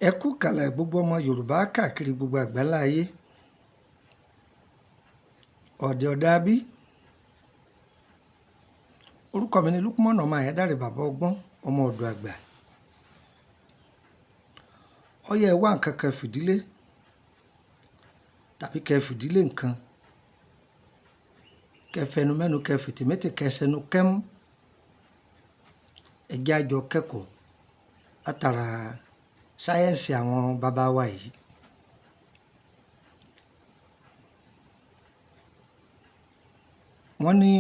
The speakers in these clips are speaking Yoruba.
Ẹ kú ìkàlẹ̀ gbogbo ọmọ Yorùbá káàkiri gbogbo àgbáńlá ayé. Ọ̀dẹ̀ ọ̀dà bí. Orúkọ mi ni Lukman ọmọ Àyádáre bàbá ọgbọ́n ọmọ ọ̀dọ̀ àgbà. Ọyẹ ẹ wá nǹkan kan fìdílé tàbí kẹ fìdílé nǹkan. Kẹ fẹnu mẹ́nu kẹ fìtìmẹ́tì kẹ sẹnu kẹ́mú. Ẹ jẹ́ á jọ kẹ́kọ̀ọ́ látara sáyẹ́ǹsì àwọn bàbá wa yìí. Wọ́n ní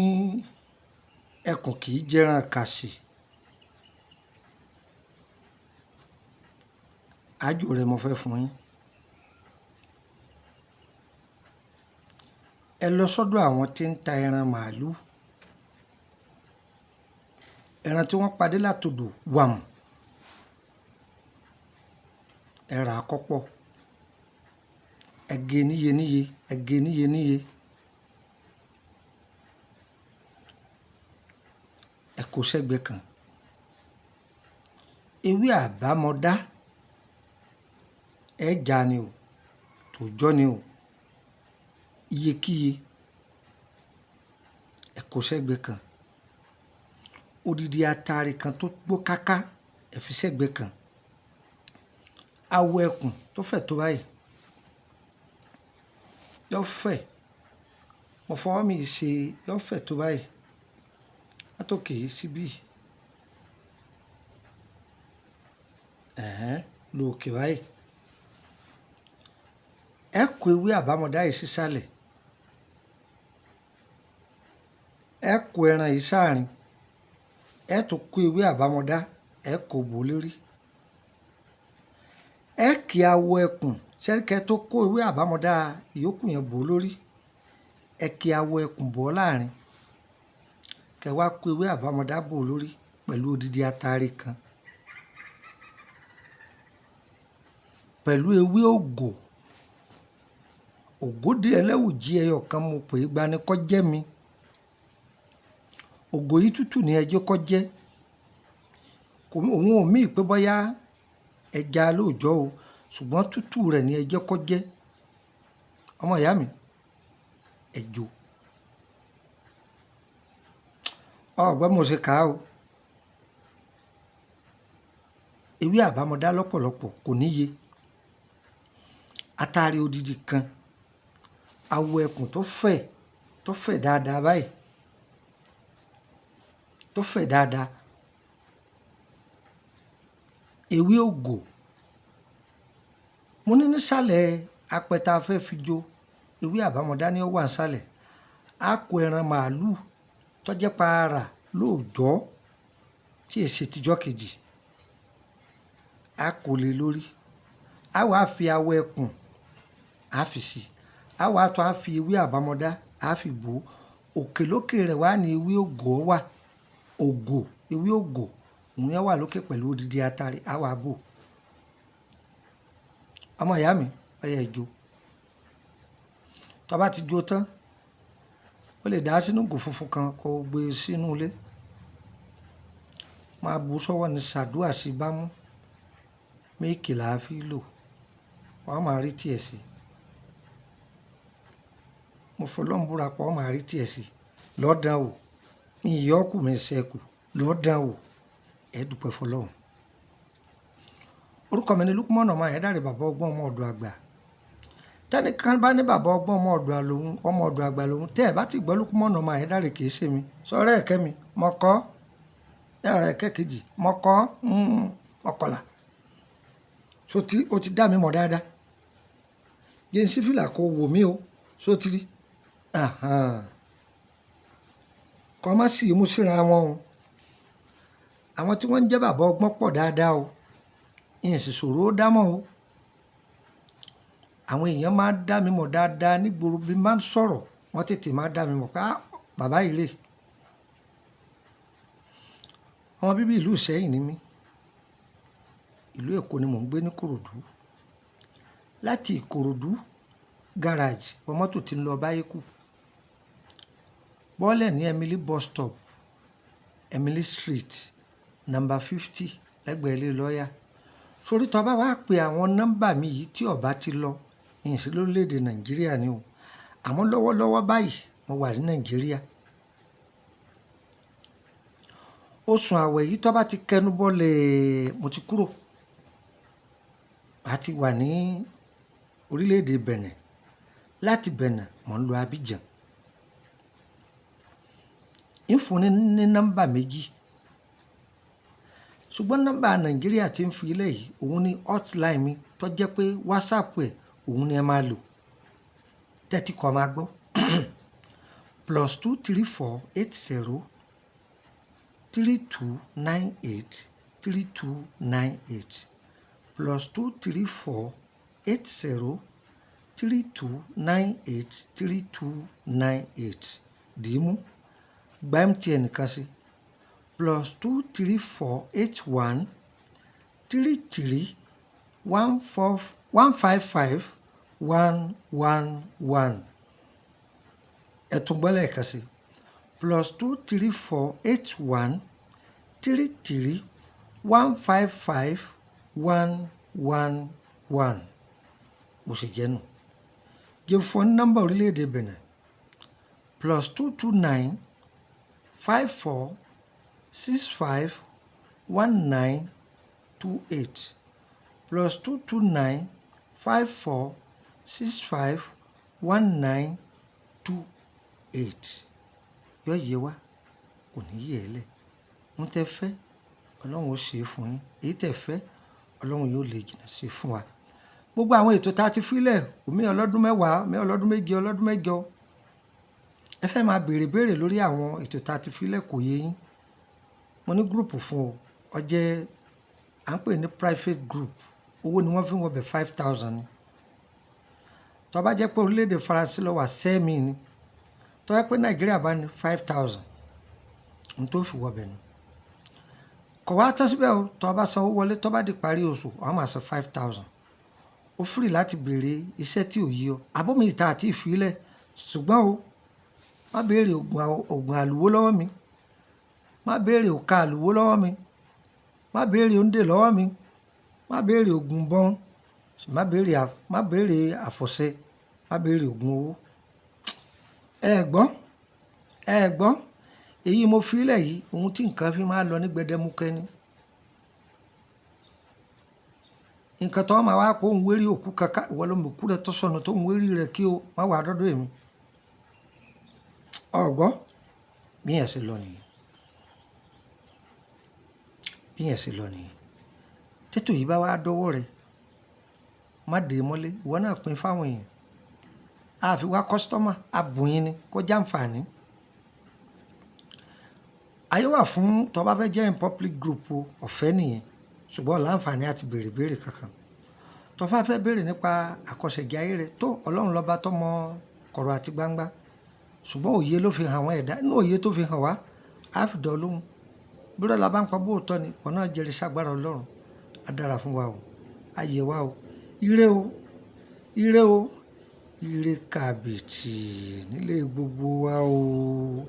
ẹkùn kì í jẹran kàsì. Àájò rẹ̀ mo fẹ́ fún yín. Ẹ lọ sọ́dọ̀ àwọn tí ń ta ẹran màálù. Ẹran tí wọ́n padé látodò wàm. Ẹ rà á kọ́pọ̀. Ẹ gé níye níye, ẹ gé níye níye. Ẹ kó sẹ́gbẹ̀ẹ́ kan. Ewé àbámọdá, ẹ já ni o, tòòjọ́ ni o, iyekíye. Ẹ kó sẹ́gbẹ̀ẹ́ kan. Odidi atare kan tó gbó káká, ẹ fi sẹ́gbẹ̀ẹ́ kan. Awọ ẹkùn tó fẹ̀ tó báyìí. Yó fẹ̀. Mo fọwọ́ mi ṣe yó fẹ̀ tó báyìí. Látòkè síbí. Ẹ̀hẹn, lọ òkè báyìí. Ẹ kó ewé àbámọdá yìí sísàlẹ̀. Ẹ kó ẹran yìí sáàrín. Ẹ tún kó ewé àbámọdá, ẹ kó bò ó lórí. Ẹ kí awọ ẹkùn, ṣẹ́rí kẹ tó kó ewé àbámọdá ìyókù yẹn bò ó lórí. Ẹ kí awọ ẹkùn bò ó láàrin. Kẹ wá kó ewé àbámọdá bò ó lórí pẹ̀lú odidi atare kan. Pẹ̀lú ewé ògò. Ògòdè ẹlẹ́wùjí ẹyọ kan mo pè é gbani kọ́ jẹ́ mi. Ògò yìí tútù ní ẹ jẹ́ kó jẹ́. Kò, òun ò mí pé bọ́yá ẹja lóòjọ́ o, ṣùgbọ́n tútù rẹ̀ ní ẹ jẹ́ kó jẹ́. Ọmọ ìyá mi, ẹ jó. Ọ gbọ́ bí mo ṣe kà á o. Ewé àbámọdá lọ́pọ̀lọpọ̀ kò níye. Atare odidi kan. Awọ ẹkùn tó fẹ̀ dáadáa báyìí. Tó fẹ̀ dáadáa. Ewé ògò. Mo ní nísàlẹ̀ apẹ ta fẹ́ fi jó. Ewé àbámọdá ni ó wà nísàlẹ̀. A kó ẹran màálù tó jẹ́ pa rà lóòjọ́ tí è ṣe tijọ́ kejì. A kó lè lórí. A wá fi awọ ẹkùn, a fi sí i. A wá tún a fi ewé àbámọdá, a fi bò ó. Òkè lókè rẹ̀ wá ní ewé ògò wà. Ògò, ewé ògò, òun yẹn wà lókè pẹ̀lú odidi atare, a wá bò ó. Ọmọ ìyá mi, ọyẹ ẹ jó. Tó bá ti jó tán, o lè dà á sínú ìgò funfun kan kó gbé e sínú ilé. Máa bu sọ́wọ́ ní ṣàdúà sí bámú. Mílìkì là á fi lò. Wàá máa rí tí ẹ sí. Mo fọlọ́run búra pé ó máa rí tí ẹ sí. Lọ dán wò. Mi yọ kù, mi ṣẹ́kù. Lọ dán wò. Ẹ dúpẹ́ fọlọ́run. Orúkọ mi ni Lukman ọmọ Àyádáre bàbá ọgbọ́n ọmọ ọ̀dọ̀ àgbà. Tẹ́ni kan bá ní bàbá ọgbọ́n ọmọ ọ̀dọ̀ lòun, ọmọ ọ̀dọ̀ àgbà lòun, tẹ́ ẹ bá ti gbọ́ Lukman ọmọ Àyádáre kì í ṣe mi. Sọ̀rọ̀ ẹ̀kẹ́ mi, mo kọ́. Ẹ̀rọ ẹ̀kẹ́ kejì, mo kọ́. Ọ̀kọ̀là. So tí o ti dá mi mọ̀ dáadáa. Jẹ́ n sí fìlà kó wò mí o. Ṣó ti rí? Àhán. Kọ́ má sì mú síra wọn o. Àwọn tí wọ́n ń jẹ́ bàbá ọgbọ́n pọ̀ dáadáa o. Ìyẹn sì ṣòro ó dá mọ́ o. Àwọn èèyàn máa ń dá mi mọ̀ dáadáa nígboro bí n bá ń sọ̀rọ̀, wọ́n tètè máa dá mi mọ̀ pé, "á, bàbá yìí rè." Ọmọ bíbí ìlú Ìṣẹ́yìn ni mí. Ìlú Èkó ni mò ń gbé ní Ìkòròdú. Láti Ìkòròdú garage, wọ mọ́tò tí ń lọ Báyékù. Bọ́ọ́lẹ̀ ní Emily bus stop, Emily Street, number 50 lẹ́gbẹ̀ẹ́ ilé lawyer. Sórí tó bá wá pe àwọn nọ́mbà mi yìí tí ó bá ti lọ, ìyìn sí lórílẹ̀-èdè Nàìjíríà ni o. Àmọ́ lọ́wọ́lọ́wọ́ báyìí mo wà ní Nàìjíríà. Oṣù àwẹ̀ yìí tó bá ti kẹnu bọ́lẹ̀, mo ti kúrò. A ti wà ní orílẹ̀-èdè Benin. Láti Benin, mò ń lọ Abidjan. Ń fún ní ní nọ́mbà méjì. Ṣùgbọ́n nọ́mbà Nàìjíríà tí ń fi ilẹ̀ yìí, òun ni hotline mi tó jẹ́ pé WhatsApp ẹ̀ òun ni ẹ máa lò. Tẹ́tí kọ máa gbọ́. +234 80 32 98 32 98. +234 80 32 98 32 98. Dìímú. Gba MTN kan sí. +234 81 33 14 155 111. Ẹ tún gbọ́ lẹ́ẹ̀kan sí. +234 81 33 155 111. Bó ṣe jẹ́ nù. Jẹ́ fún ọ ní nọ́mbà orílẹ̀-èdè Benin. +229 54 65 19 28. +229 54 65 19 28. Yóò yé wa, kò ní yé ẹ lẹ̀. Ohun tẹ fẹ́, Ọlọ́run ó ṣe é fún yín. Èyí tẹ fẹ́, Ọlọ́run yóò lè jìnnà sí fún wa. Gbogbo àwọn ètò tá a ti fi lẹ̀, òmí ọlọ́dún 10, òmí ọlọ́dún 7, ọlọ́dún 8. Ẹ fẹ́ máa béèrè béèrè lórí àwọn ètò tá a ti fi lẹ̀ kò yé yín. Mo ní group fún o. Ó jẹ́, à ń pè ní private group. Owó ni wọ́n fi ń wọ bẹ̀ 5,000 ni. Tó bá jẹ́ pé orílẹ̀-èdè Faransé lọ wà, sẹ́mi ni. Tó bá jẹ́ pé Nàìjíríà bá ní 5,000, ohun tó fi wọ bẹ̀ ni. Kò wá tán síbẹ̀ o. Tó bá san owó wọlé, tó bá di ìparí oṣù, wàá máa san 5,000. O free láti béèrè iṣẹ́ tí ò yé ọ. Àbọ̀ mi ìta àti ìfilẹ̀. Ṣùgbọ́n o, má béèrè ògùn àlùwó lọ́wọ́ mi. Má béèrè òǹkà àlùwó lọ́wọ́ mi. Má béèrè òǹdè lọ́wọ́ mi. Má béèrè ògùn bọ́n. Má béèrè àfọ̀ṣẹ. Má béèrè ògùn owó. Ẹ gbọ́, ẹ gbọ́. Èyí mo fi lẹ̀ yìí, ohun tí nǹkan fi máa ń lọ ní gbẹdẹmukẹ ni. Nǹkan tó máa wá pé òun wérí òkú kankan, ìwọ ló mọ òkú rẹ tó sọnù tó ń wérí rẹ̀ kí o má wá dọ́dọ̀ èmi. Ọ gbọ́, bí yẹn ṣe lọ nìyẹn. Bí yẹn ṣe lọ nìyẹn. Tètò yìí bá wá dọ́wọ́ rẹ, má dè mọ́lé, ìwọ náà pín fáwọn èèyàn. A fi wá customer, a bùn yín ni kó jàǹfàní. Ayé wà fún tó bá fẹ́ join public group o, ọ̀fẹ́ nìyẹn. Ṣùgbọ́n láǹfàní àti béèrè béèrè kankan. Tó bá fẹ́ béèrè nípa àkọsẹ̀jayé rẹ tó Ọlọ́run lọ́ba tó mọ kọ̀rọ̀ àti gbangba. Ṣùgbọ́n òye ló fi hàn àwọn ẹ̀dá. Nínú òye tó fi hàn wá, a fi dán lóhùn. Bí irọ́ la bá ń pa bóòtọ́ ni, ìwọ náà jẹ́rìí ságbára Ọlọ́run. A dára fún wa o. A yẹ wa o. Ire o. Ire o. Ire kàbìtì nílé gbogbo wa o.